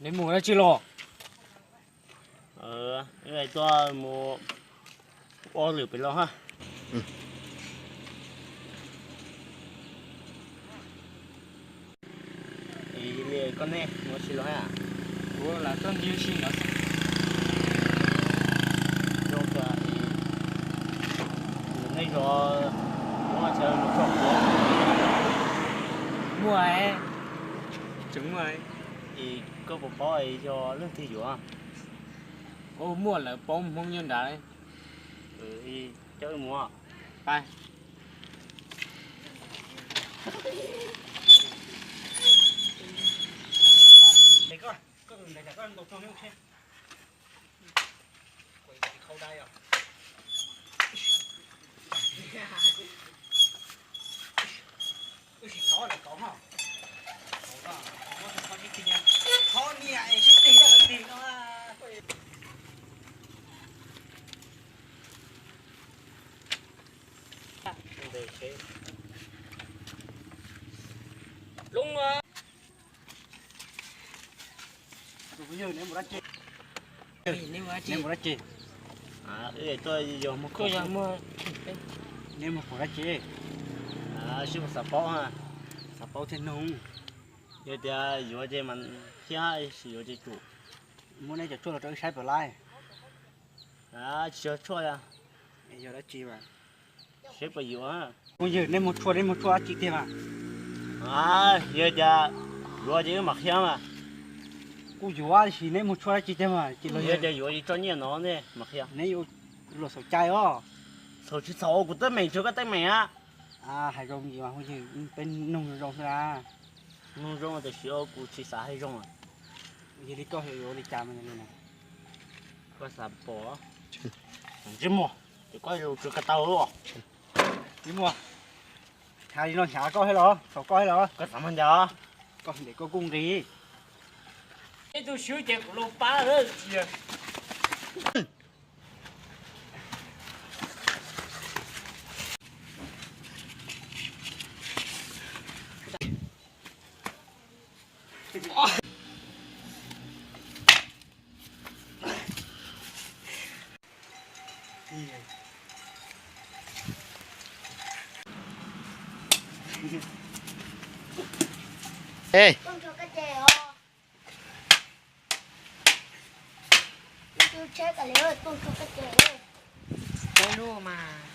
Peb mus dab tsi los? Tuaj mus ua lwm pem los ha. Koj nej mus tsis los ha? Kuv lam tuaj nti si no. Zoo tias nej zov muaj chaw mus txog kuv. Muaj, tseem muaj. Es koj puas paub yog leej twg yuav? Ua muaj lawm, paub hmoob nyob nrad. Coj wb mus. Pab. Neb mus dab tsi? Neb mus pom dab tsi? Sib xav paub, xav paub thiaj nug. Yog tias yuav ces mas qhia, tsis yuav ces tsum. Muab neb cov tshuaj los rau wb saib puas laib. Tsis yog tshuaj, yog dab tsi mas. Seb puas yuav. Phooj ywg, neb muag tshuaj, neb muag tshuaj dab tsi tiag mas? Yog tias yuav ces wb mam qhia mas. Kuj yuav, tab sis neb muag tshuaj dab tsi tiag mas? Yog tias yuav ces tso nyiaj no ne mam qhia. Neb yuav luag xaus cai os. Xaus tsis xaus, kuv teeb meem tsuas koj teeb meem a. Hais zoo li mas phooj ywg, peb nug zoo xwb na. Nug zoo tiam sis kuv tsis xav hais zoo. Yog li koj yuav ua li cas mas li na? Koj xav pom. Ntsej muag, ces koj yuav tsum ka tau. Ntsej muag, hnyav li no hnyav koj thiab los? Xaus koj thiab los? Koj xav mas ncav. Koj ntes koj kuj nqis. Ib tug swb ces kuv los pab. Ê, peb lub mas.